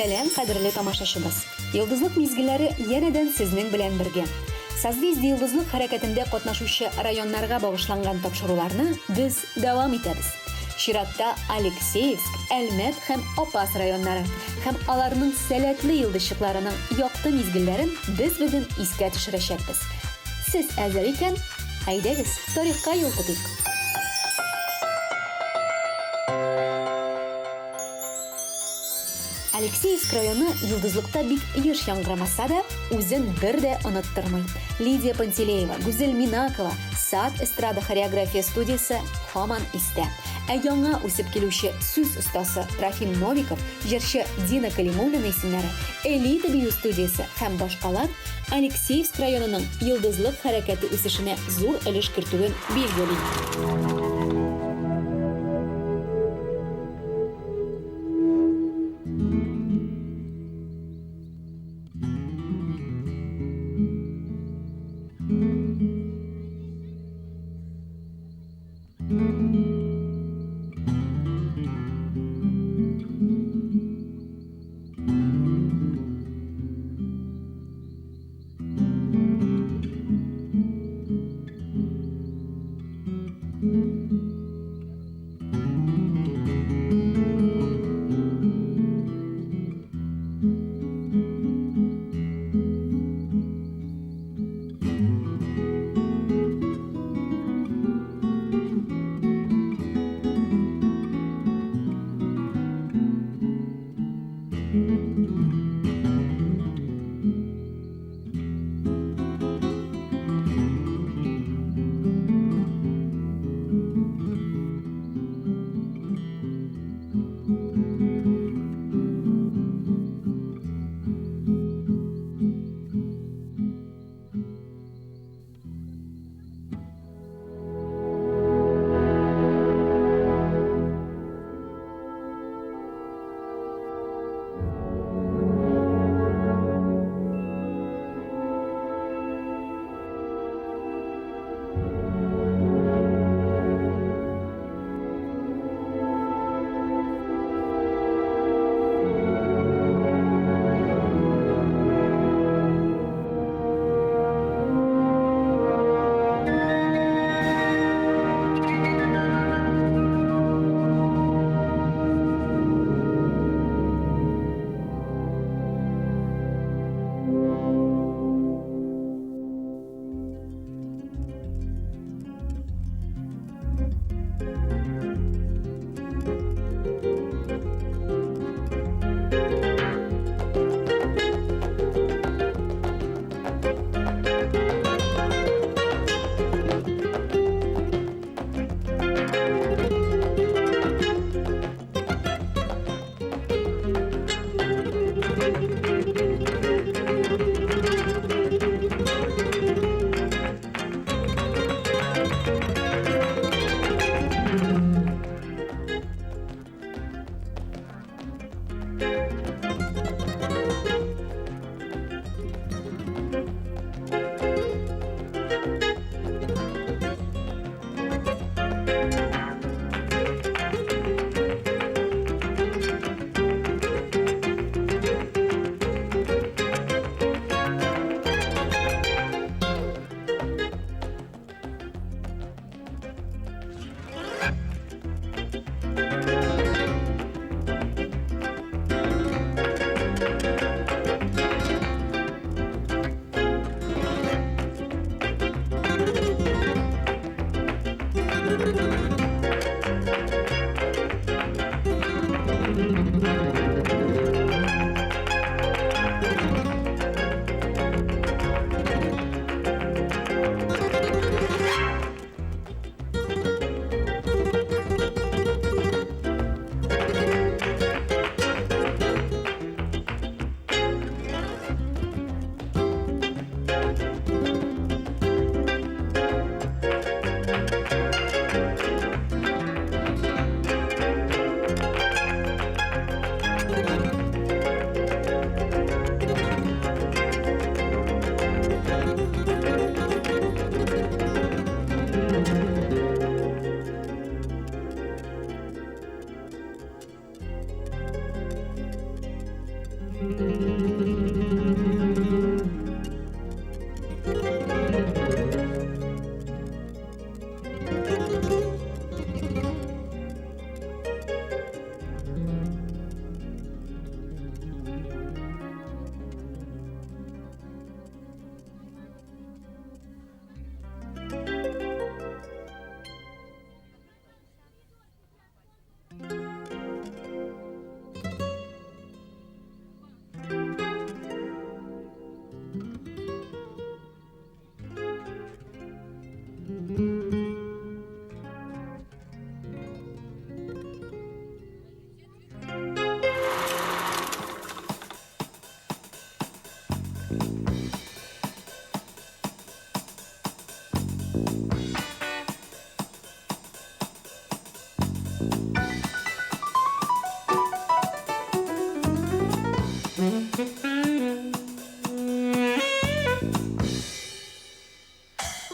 Сәлам, кадерле тамашачыбыз! Йолдызлык мизгелләре янәдән сезнең белән бергә. Созвездие Йолдызлык хәрәкәтендә катнашучы районнарга багышланган тапшыруларны без дәвам итәбез. Чиратта Алексеевск, Әлмәт һәм Апас районнары һәм аларның сәләтле йолдызчыкларының якты мизгелләрен без бүген искә төшерәчәкбез. Сез әзер икән, әйдәгез, тарихка юл тотыйк! Алексеевск районы йолдызлыкта бик еш яңгырамаса да, үзен бер дә оныттырмый. Лидия Пантелеева, Гүзәл Минакова, Сад эстрада хореография студиясе һаман истә. Ә яңа үсеп килүче сүз остасы Трофим Новиков, җырчы Дина Калимуллина исемнәре, Элита бию студиясе һәм башкалар Алексеевск районының йолдызлык хәрәкәте үсешенә зур өлеш кертүен билгели.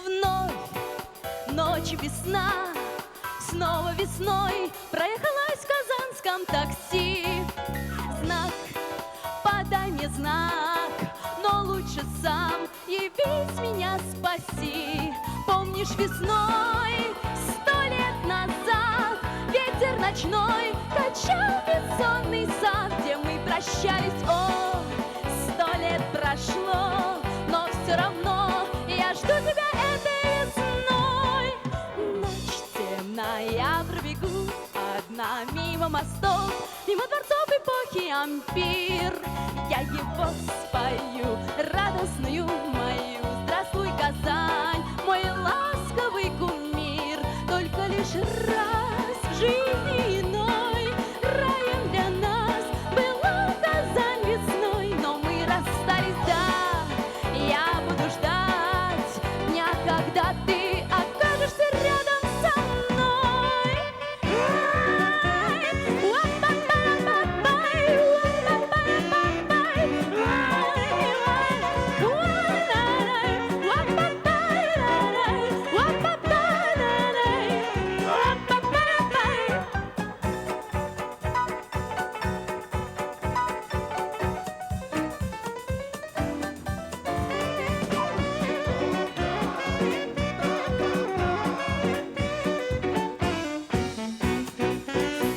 Вновь ночь весна, снова весной проехалась в казанском такси. Знак, подай мне знак, но лучше сам явись, меня спаси. Помнишь, весной 100 лет назад ветер ночной качал бессонный сад, где мы прощались, о, 100 лет прошло, но все равно я жду тебя этой весной. Ночь темная, пробегу одна мимо мостов, мимо дворцов эпохи ампир. Я его спою, радостную мою. Здравствуй, Казань, мой ласковый кумир. Только лишь раз в жизни иной раем для нас была Казань весной. Но мы расстались, да, я буду ждать дня, когда ты окажешься рядом со мной.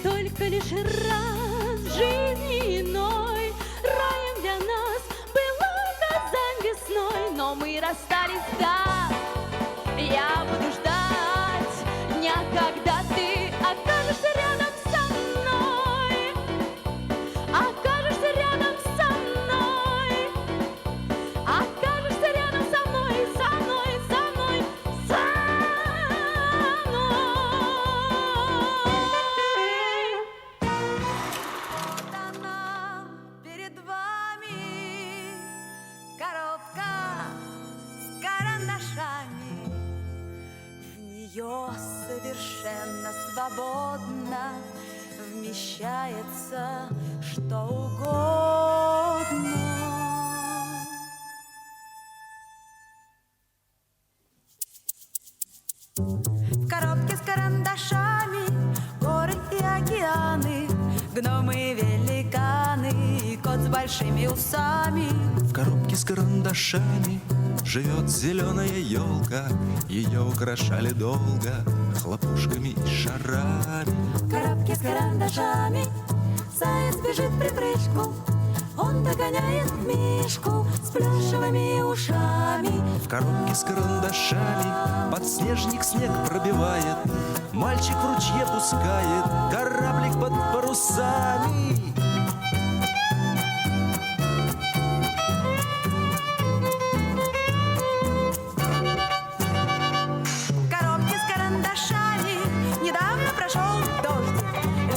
Только лишь раз в жизни иной раем для нас была Казань весной. Но мы расстались, да, я буду ждать дня, когда ты окажешься рядом со мной. Окажешься рядом со мной. Окажешься рядом со мной, со мной, со мной, со мной. Вот она перед вами, коробка с карандашами. В нее совершенно свободно вмещается что угодно. В коробке с карандашами горы и океаны, гномы и великаны, и кот с большими усами. В коробке с карандашами живет зеленая елка. Ее украшали долго хлопушками и шарами. В коробке с карандашами заяц бежит в припрыжку. Он догоняет мишку с плюшевыми ушами. В коробке с карандашами подснежник снег пробивает. Мальчик в ручье пускает кораблик под парусами. В коробке с карандашами недавно прошел дождик.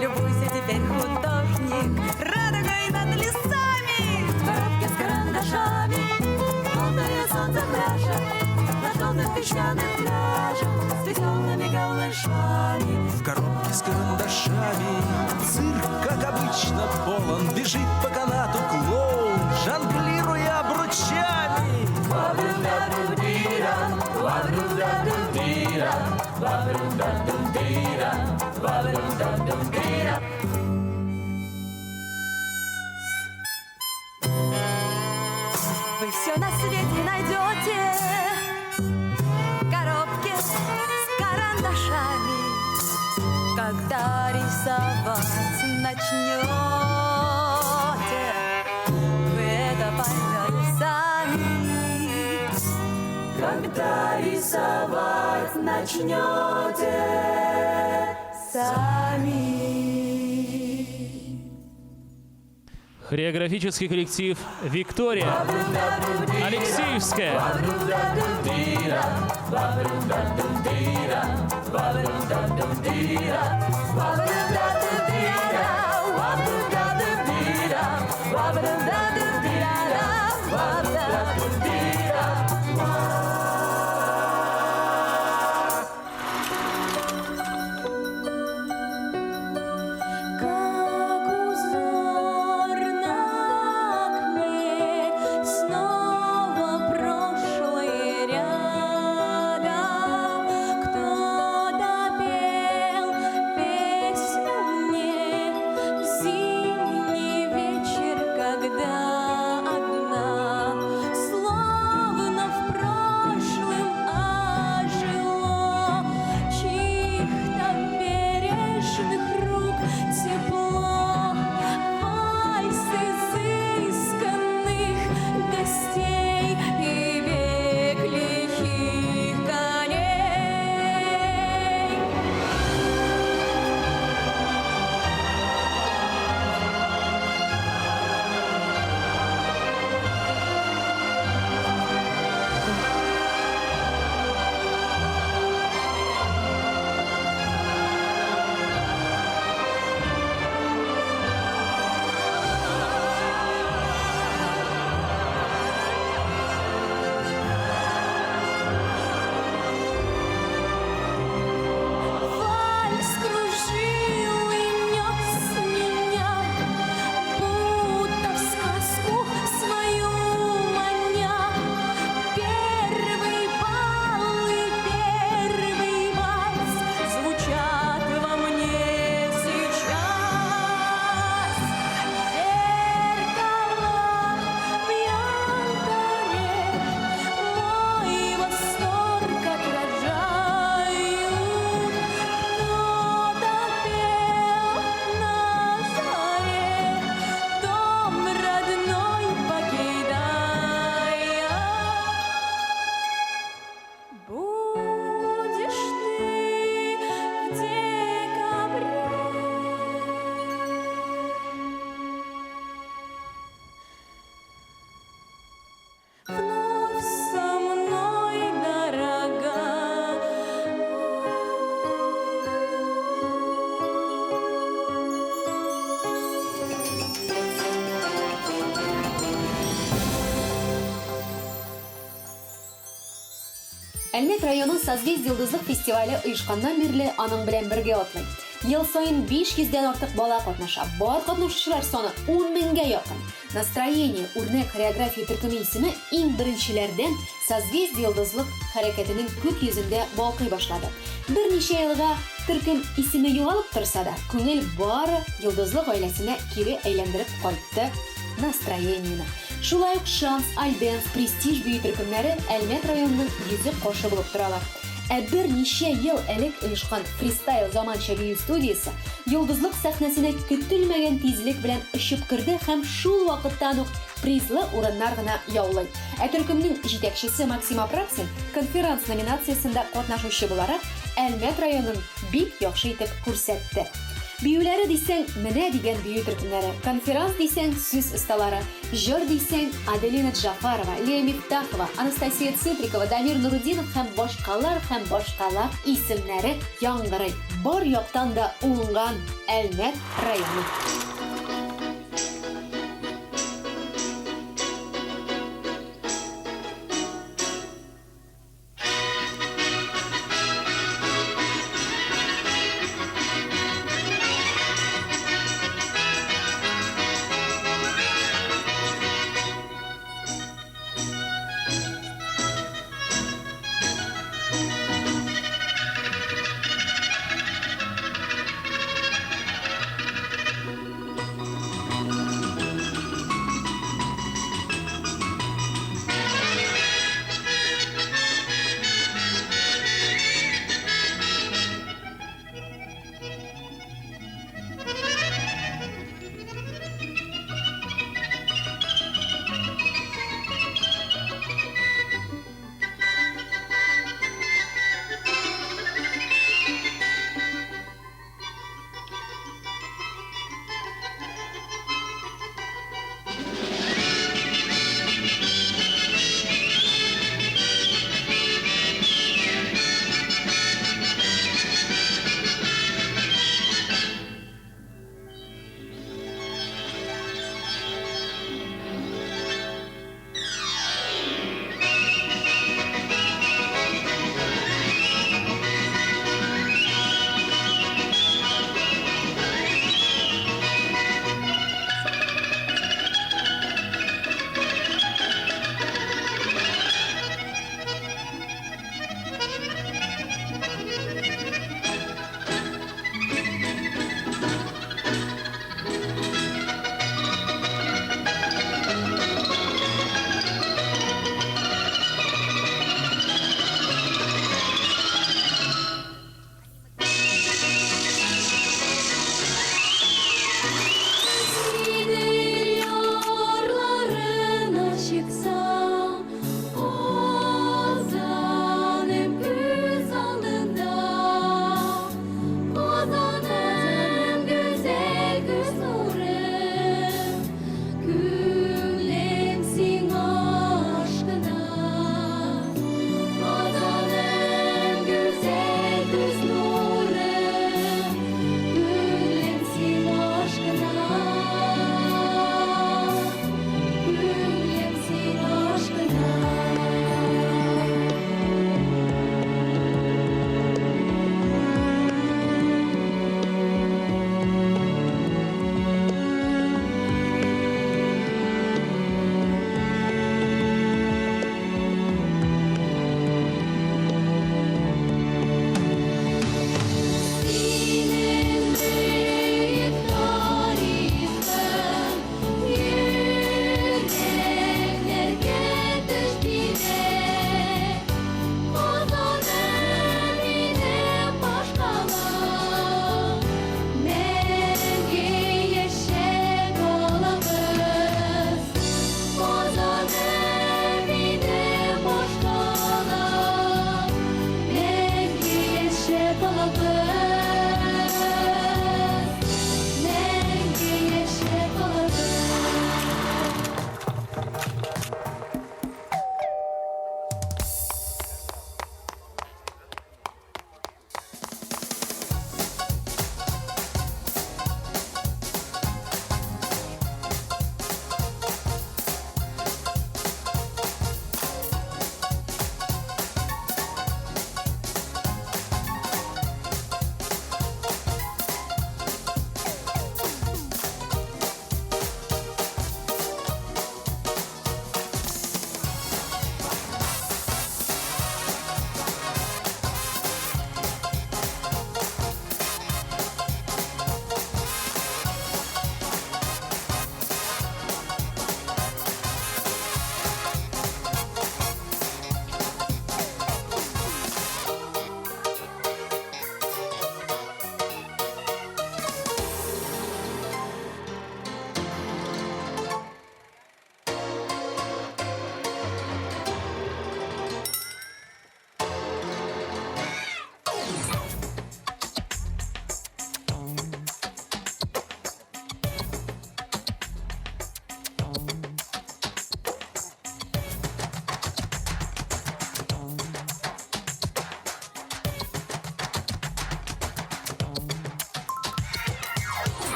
Любуйся теперь, художник, радугой над лесами. В коробке с карандашами желтое солнце пляшет на желтых песчаных пляжах с веселыми голышами. В коробке с карандашами цирк, как обычно, полон. Бежит по канату клоун, жонглируя обручами. Вы все на свете найдете в коробке с карандашами, когда рисовать начнете. Вы это поймете сами, когда рисовать начнете сами. Хореографический коллектив «Виктория», Алексеевская. Әлмәт районы Созвездие-Йолдызлык фестивале оешканнан бирле аның белән бергә атлый. Ел саен 500 дән артык бала катнаша. Бар катнашучылар саны 10 меңгә якын. Настроение үрнәк хореография төркеме исеме иң беренчеләрдән Созвездие-Йолдызлык хәрәкәтенең күк йөзендә балкый башлады. Берничә елга төркем исеме югалып торса да, күңел бары Йолдызлык гаиләсенә кире әйләндереп кайтты Настроениене. Шулай ук Шанс, Альденс, Престиж бию төркемнәре Әлмәт районының йөзек кашы булып торалар. Ә берничә ел элек оешкан Фристайл заманча бию студиясе Йолдызлык сәхнәсенә көтелмәгән тизлек белән очып керде һәм шул вакыттан ук призлы урыннар гына яулый. Ә төркемнең җитәкчесе Максим Апраксин Конферанс номинациясендә катнашучы буларак Әлмәт районын бик яхшы итеп күрсәтте. Биюләре дисәң, менә дигән бию төркемнәре, конферанс дисәң, сүз осталары, җыр дисәң, Аделина Джафарова, Лия Мифтахова, Анастасия Цитрикова, Дамир Нурутдинов һәм башкалар һәм башкалар исемнәре яңгырый. Бар яктан да уңган Әлмәт районы.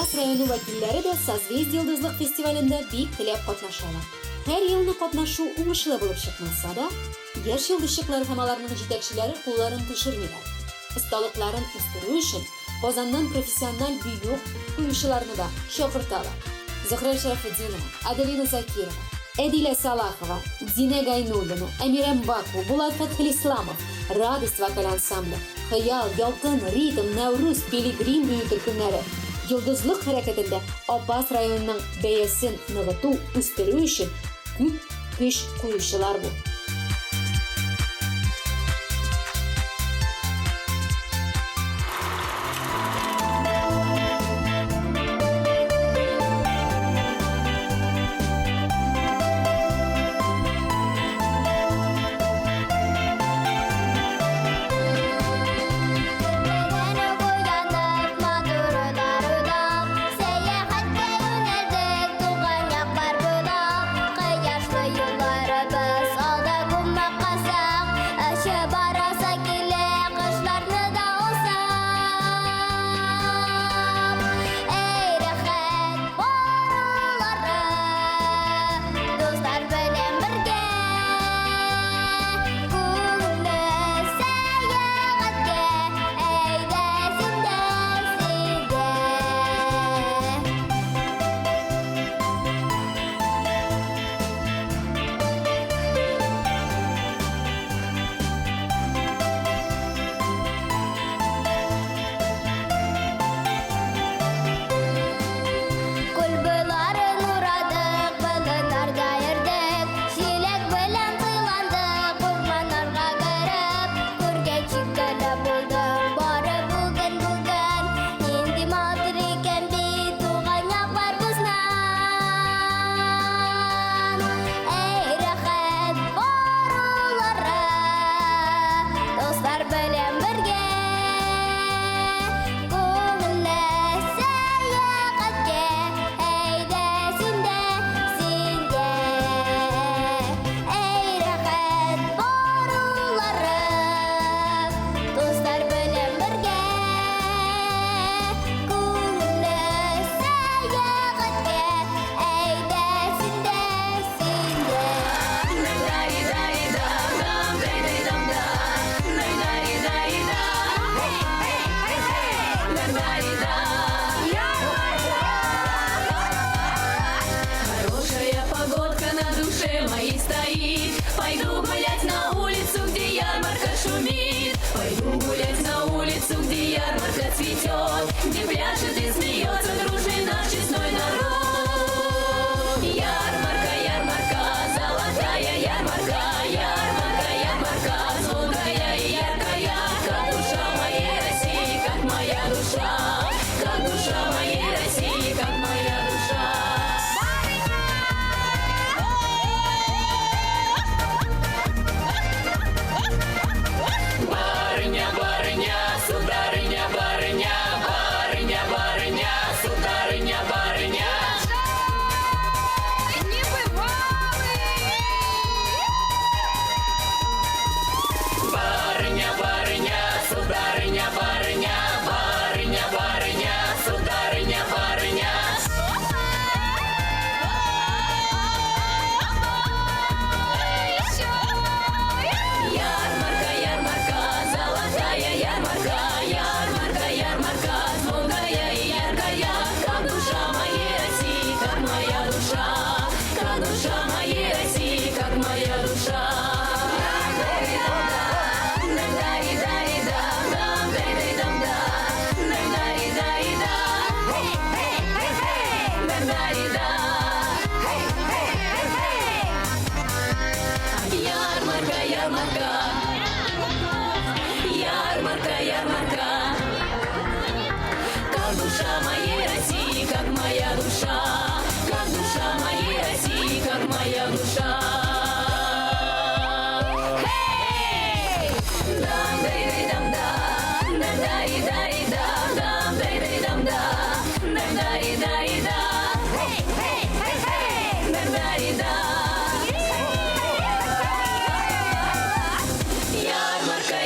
Апас районы вәкилләре дә Созвездие-Йолдызлык фестивалендә бик теләп катнашалар. Һәр елны катнашу уңышлы булып чыкмаса да, яшь йолдызчыклар һәм аларның җитәкчеләре кулларын төшермиләр. Осталыкларын үстерү өчен Казаннан профессиональ бию куючыларны да чакырталар. Зөһрә Шәрәфетдинова, Аделина Закирова, Әдилә Салахова, Динә Гайнуллина, Әмирә Мбакова, Булат Фәтхелисламов, Радость вокаль ансамбле, Хыял, Ялкын, Ритм, Нәүрүз, Пилигрим бию төркемнәре Йолдызлык хәрәкәтендә Апас районының бәясен ныгыту, үстерү өчен күп көч куючылар бу.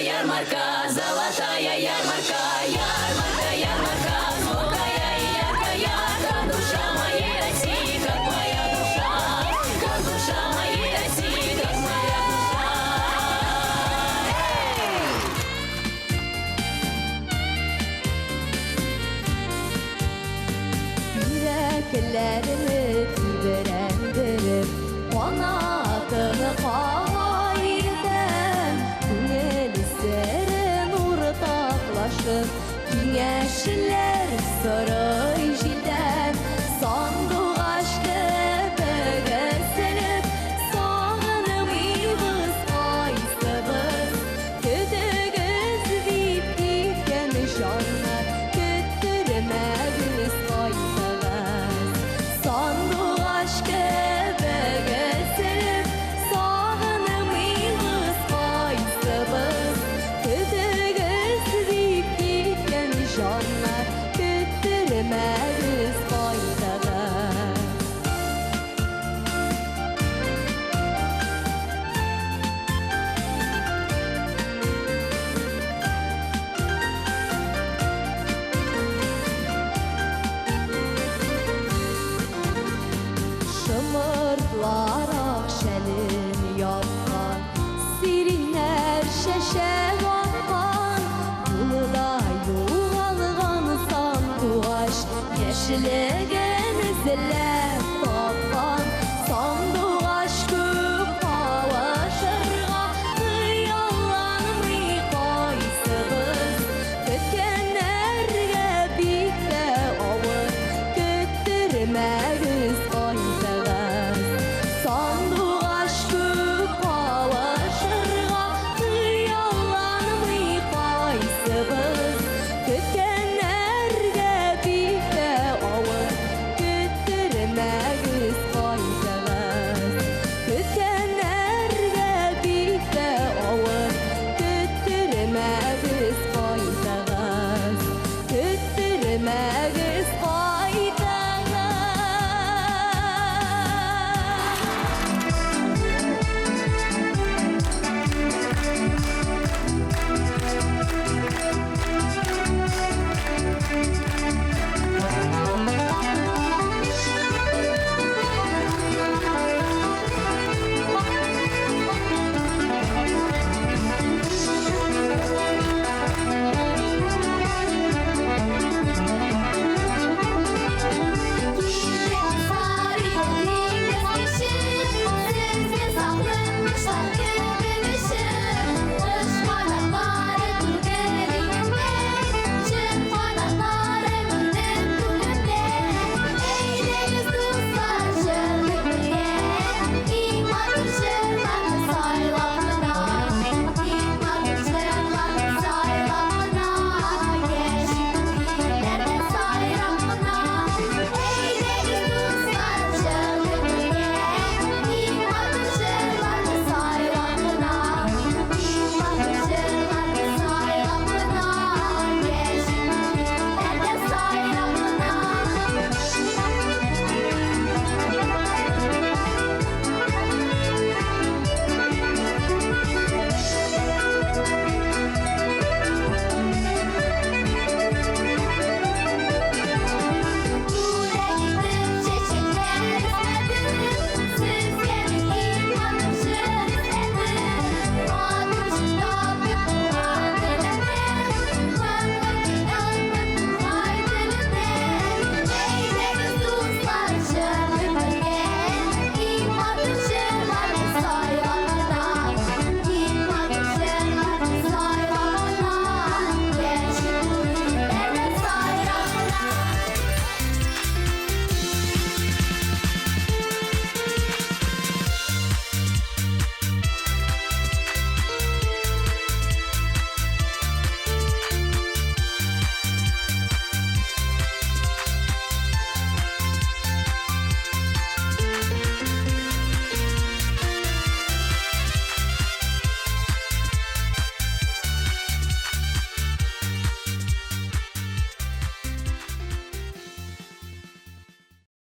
Ярмарка, золотая ярмарка, ярмарка, ярмарка, звонкая и яркая. Для